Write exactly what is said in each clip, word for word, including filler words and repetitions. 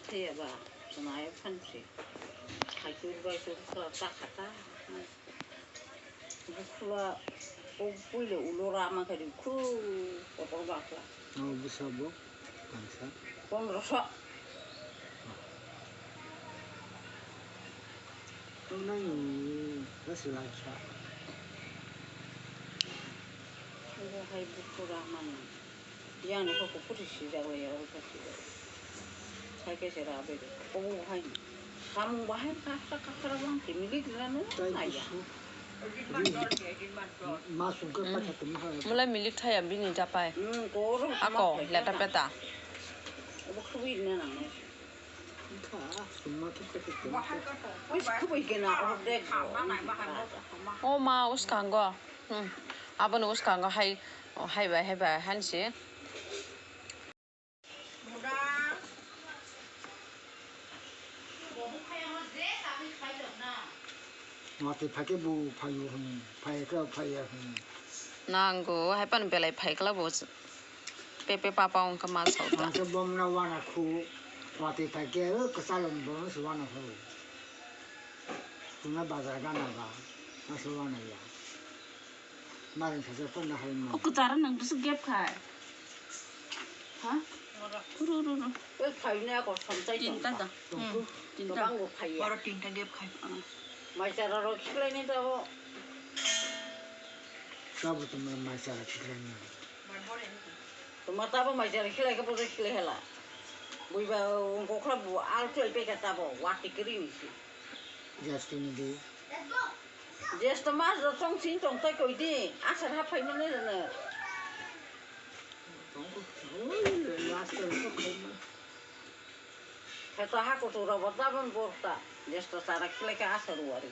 Thaya ba, chwnayo phan se. Haichur bai chur kha ta kha ta. Bukhula, o puila ulo rama khe ri khu, kotor bakla. O bwsa bo, tangsa. Pondroso. Tongnai ni, bwsa langsa. Bo hai bukhura mani. Yang ni kok kuphur sijak lai ya, oro khe sijak. Sai khe se rabe de. Obo hai. Samung bahai kakra kakra bang se milik rano naya. Masuk ke pakai teman. Mulai milik thaya bini japai. Hmm, koro. Ako, leta peta. Obo khubui na nang. Wis khubui kena, obo dek. O ma, uskango. Hmm. Aboni uskango hai, hai bai, hai bai, hansi. Watwi phaikhe bo phaio hwn, phaiya khe phaiya hwn. Nango, hai phano belai phaikla bo. Pepe papa wngkha ma sota. Ang khe bomno wana khu, watwi phaikhe, o kwchalo ni bomno se wana khu. Tuna bazar gana ba, ma se wana ya. Maring sajak phano hai ma. O kwcharo nang bwswk gap khai. Ha? Ru, ru, ru. Oi, phaina ko samtai tinta tongkha. Da. Tongkha. Hmm, tinta. Tobang bo phaiya. Oro tinta gap khai. Ah. Mai chara rok khiklaini tabo. Tabo tongma mai chara khiklaini. Toma tabo mai chara khilai khe bodo khilai hala. Buiba ungkokla bu al thui peka tabo. Wati kiri ni si. Just in the. Jesto mas rok tong sini tong tai koi di, asar ha phai mani rwno. Kheto ha kuchuk rok bo tabon borta, jesto chara khilai khe asar wari.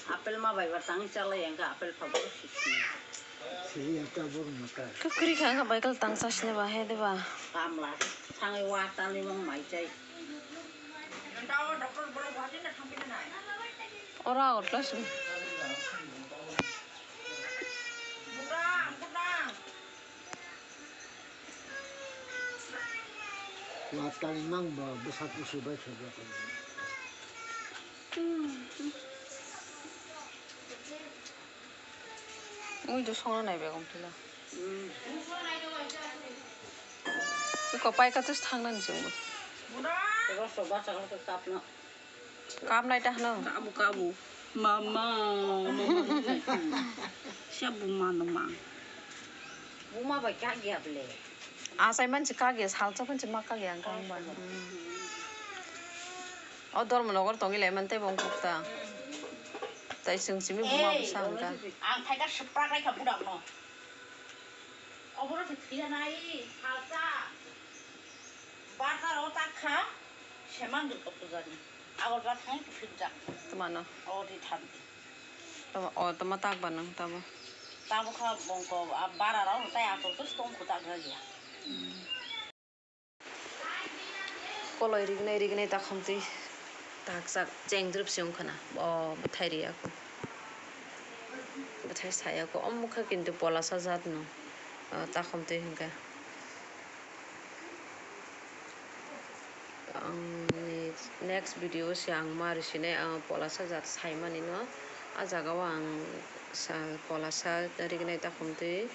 Apple ma bai ba tangwi chalai ya, wngkha apple pha borok sisini. Sili ya ta borok ma ta. Kwkri kha wngkha bai kal tang chasini ba he de ba. Kamla thangwi wa tanwi mang mai chai. Ora otla sini. Watani mang bo bwsak kusu bai khe bo. Ui do songna nai begom tila. Iko pai ka tus thang nang jeng. Eba soba chakla to tapna. Kap nai ta hano. Kabu, kabu. Mama, mama. Siya buma no ma. Buma bai kak ya ble. Asai manchi kak ya, salsa manchi ma kak ya ang kang ban. O dormo nogor tongi le man tei bong kuk ta. Tai sung simi buma bwsa ang ka. Ang khai ta seprak lai kha budak no. Oboro se thia nai, salsa. Bazar o tak kha, semang dul kok pujani. Agol ba thang tu phik jak. Tuma no? O di tham di. Tama, o tama tak ba nang tama. Tamo kha bongko, a bara rao tai atol tu stong ko tak ga ya. Koloi rignai rignai takhum twi takjak chengdrip se wngkha na. O bwthai ri ya kho. Bwthai saya kho. Omo khe kintu polasa jat no. O takhum twi hwnkhe. Ang ni next video se ang ma risinai, ang polasa jat saimani no. A jaga o ang sa-, polasa rignai takhum twi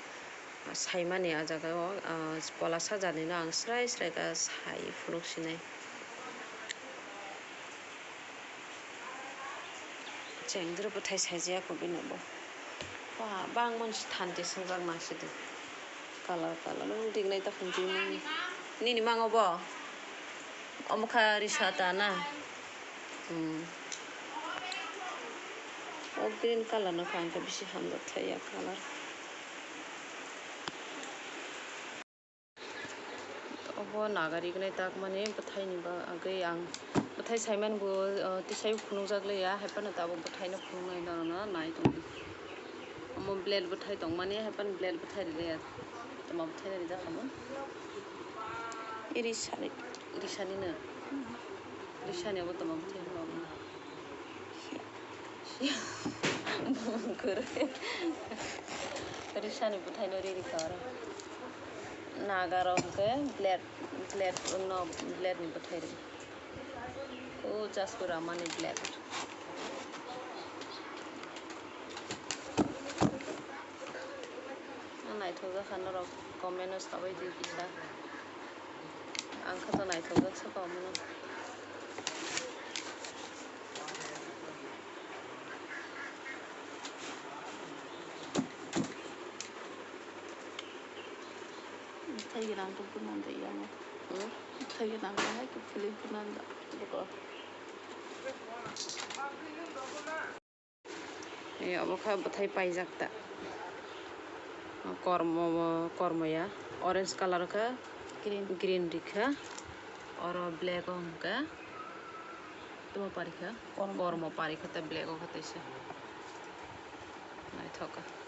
saimani a jaga o, ah, polasa jat ni no ang srai srai khe sai phunuk sinai. Chengdrip bwthai saijaya kho bini bo. Ba, bangma se thanti swngjak nang sidi. Color, color, nung rignai takhum twi nini. Nini mango bo? Omo kha risa ta na? Hmm. O green color no kha ang khe bisi hamjak thai ya color. Obo naga rignai takmani bwthaini bagwi ang bwthai saimani bo, uh, tisai phunukjak liya, hai phano tabuk bwthaino phunuknai norokno nai tongdi. Omo blade bwthai tongmani, hai phano blade bwthai ri liya, tama bwthaino rijak kamo. Iri sari, iri sanino, iri sani obo tama bwthai phunuknai. Kwrwi. Risani bwthaino riri kha oro. Nagarok hwnkhe blade, blade no, blade ni bwthai rw. O Jasku Ramani blade. Ang naithokjak kha norok comment o sabai di kisa. Ang kha to naithokjak sa kok mano. Bwthai gwnang khe phunukdi yango. Hmm? Bwthai gwnang khe hai khe philip phunukdi. Eh, obo kha bwthai paijak ta. Kormo, kormo ya. Orange colour kha. Green. Green rikha. Oro black o hwnkha. Tamo parikha. Kormo. Kormo parikha ta black o kha taisa. Naithok kha.